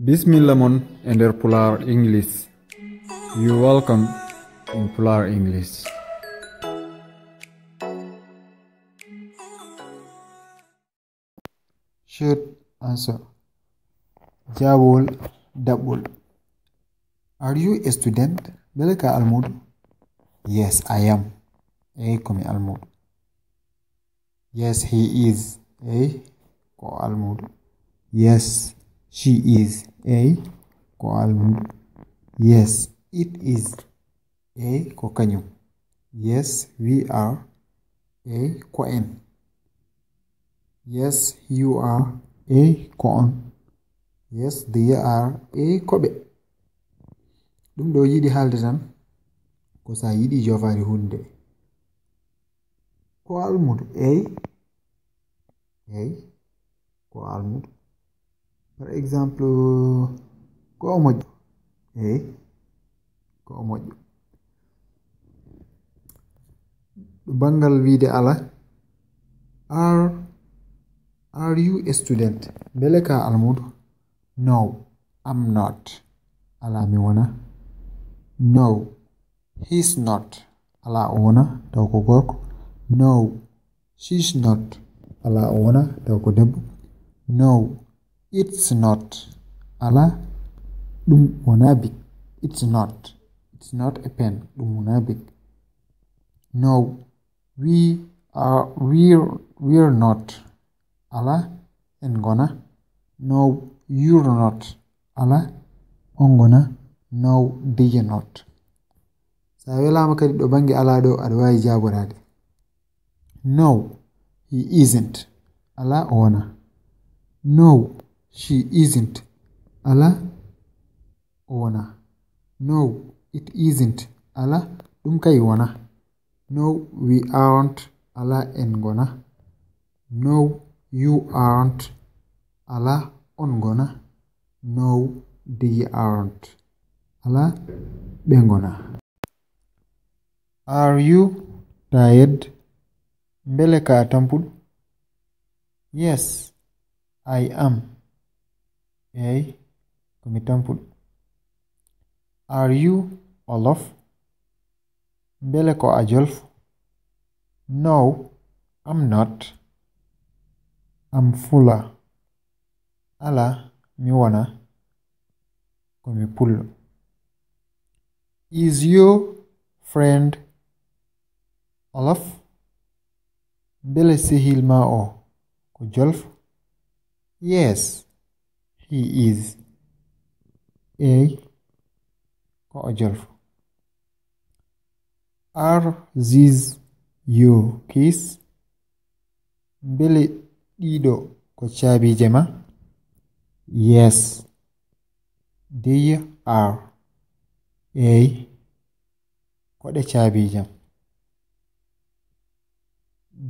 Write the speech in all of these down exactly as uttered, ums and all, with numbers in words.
Bismilla mon e nder Pulaar English. You welcome in Pulaar English. Should answer. Jaawol daɓɓol. Are you a student? Mbele ka almuudo? Yes, I am. Eey, ko mi almuudo. Yes, he is. Eey, ko almuudo. Yes, she is. Eey, ko almuudo. Yes, it is. Eey, ko kañum. Yes, we are. Eey, ko en. Yes, you are. Eey, ko on. Yes, they are. Eey, ko ɓe. Ɗum ɗo yiɗi haalde tan ko so a yiɗi joofaade huunde. Ko almuudo? Eey. Eey, ko almuudo. Par exemple, ko o moƴƴo? Eey, ko o moƴƴo. Ɗo banngal wiyde alaa, are, are you a student? Mbele ka almuudo? No, I'm not. Alaa, mi wonaa. No, he's not. Alaa, o wonaa, taw ko gorko. No, she's not. Alaa, o wonaa, taw ko debbo. No, it's not. Alaa, ɗum wonaa big. It's not. It's not a pen. Ɗum wonaa big. No, we are, we're, we're not. Alaa, en ngonaa. No, you're not. Alaa, on ngonaa. No, they're not. So a welaama kadi ɗo bannge alaa ɗo, aɗa waawi jaaboraade. No, he isn't. Alaa, o wonaa. No, she isn't. Alaa, o wonaa. No, it isn't. Alaa, ɗum kay wonaa. No, we aren't. Alaa, en ngonaa. No, you aren't. Alaa, on ngonaa. No, they aren't. Alaa, ɓe ngonaa. Are you tired? Mbele ka tampuɗo? Yes, I am. Eey, ko mi tampuɗo. Are you Wolof? Mbele ko a jolfo? No, I'm not. I'm Fula. Alaa, mi wonaa. Ko mi pullo. Is your friend Wolof? Mbele sehil ma o ko jolfo? Yes, he is. Eey, ko o jolfo. Are these your keys? Mbele ɗiɗo ko caabiije ma? Yes, they are. Eey, ko ɗe caabiijam.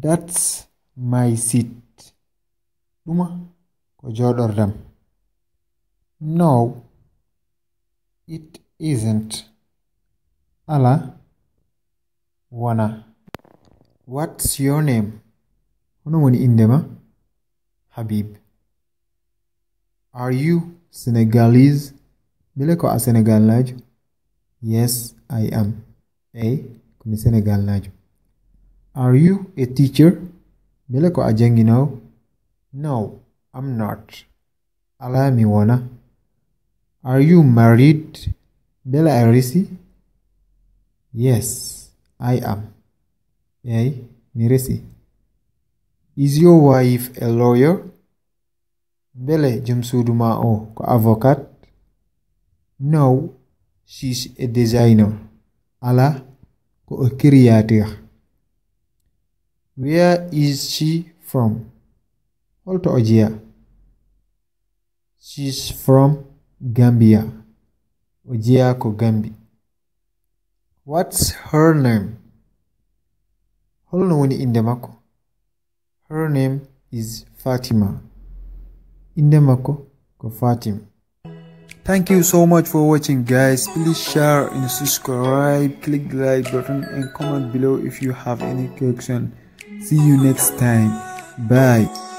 That's my seat. Ɗuma ko jooɗordam. No, it isn't. Alaa, wonaa. What's your name? Hono woni innde ma? Habib. Are you Senegalese? Mbele ko a Senegaalnaajo? Yes, I am. Eey, ko mi Senegaalnaajo. Are you a teacher? Mbele ko a jannginoowo? No, I'm not. Alaa, mi wonaa. Are you married? Mbele a resii? Yes, I am. Eey, mi resii. Is your wife a lawyer? Mbele jom suudu ma o ko avocat? No, she's a designer. Alaa, ko o créateur. Where is she from? Holto o jeyaa? She's from Gambia. O jeyaa ko Gambi. What's her name? Holno woni innde makko? Her name is Fatima. Innde makko ko Fatima. Thank you so much for watching, guys. Please share and subscribe. Click the like button and comment below if you have any question. See you next time. Bye.